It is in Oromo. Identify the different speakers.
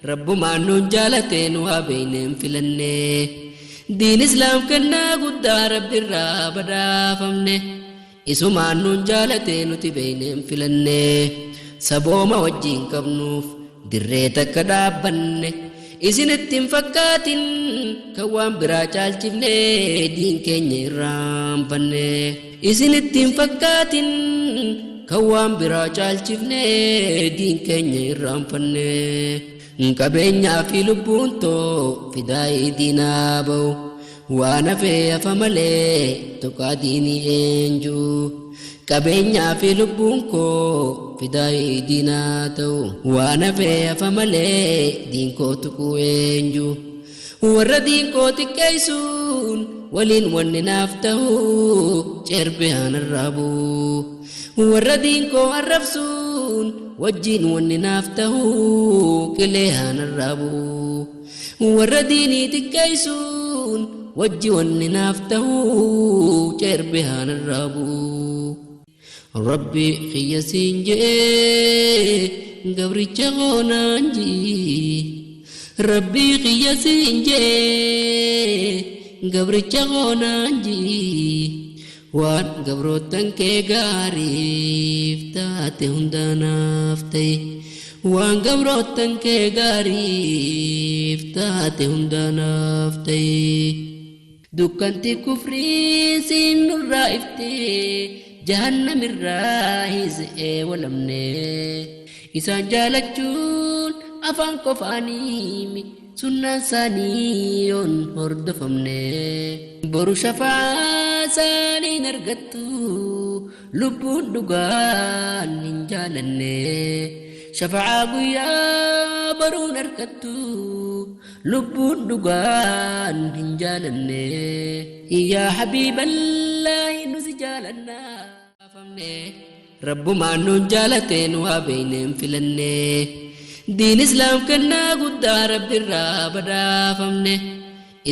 Speaker 1: Rabbumaan nuun jaalate nu haa beeyneen filanne. Diin Islaam kennaa guddaa Rabbirraa badhaafamne. Isumaan nuun jaalate nuti beeyneen filanne. Sabooma wajjiin qabnuuf dirree takka dhaabbanne. Isinitti hin fakkaatin kan waan biraa caalchifne diin keenya irraanfanne. Isinitti hin fakkaatin kan waan biraa caalchifne diin keenya irraanfanne. Qabeenyaa fi lubbuun too fidaa'ii diinaa ba'u. Waan hafee hafa malee tuqaa diinii eenju. Qabeenyaa fi lubbuun koo fidaa'ii diinaa ta'u. Waan hafee hafa malee diin koo tuquu eenju. Warra diin koo xiqqeessuun waliin wanni naaf ta'u cerbee aanarraa bu'u. Warra diin koo arrabsuun wajjiin wanni naaf ta'u qilee aanarraa bu'u. Warra diinii xiqqeessuun wajji wanni naaf ta'u cerbee aanarraa bu'u. Rabbi xiyya siin je'ee gabricha qoonaan ji'i. Rabbi xiyya siin je'ee gabricha qoonaan ji'i. Waan gabroottan kee gaariif taate hundaanaaf ta'e. Waan gabroottan kee gaariif taate hundaanaaf ta'e. Dukkanti kufrii siin nurraa iftee jahannamirraa hiisee walamne. Isaan jaalachuun afaan qofaanii sunnaan isaanii yoon hordofamne. Boru shafaa isaaniin argattu lubbuun dhugaan hin jaalanne. Shafaa guyyaa baruun argattu lubbuun dhugaan hin jaalanne. Yaa habiiballaahi nu si jaalannaa. Rabbumaan nuun jaalate nu haa beeyneen filanne. Diin Islaam kennaa guddaa Rabbirraa badhaafamne.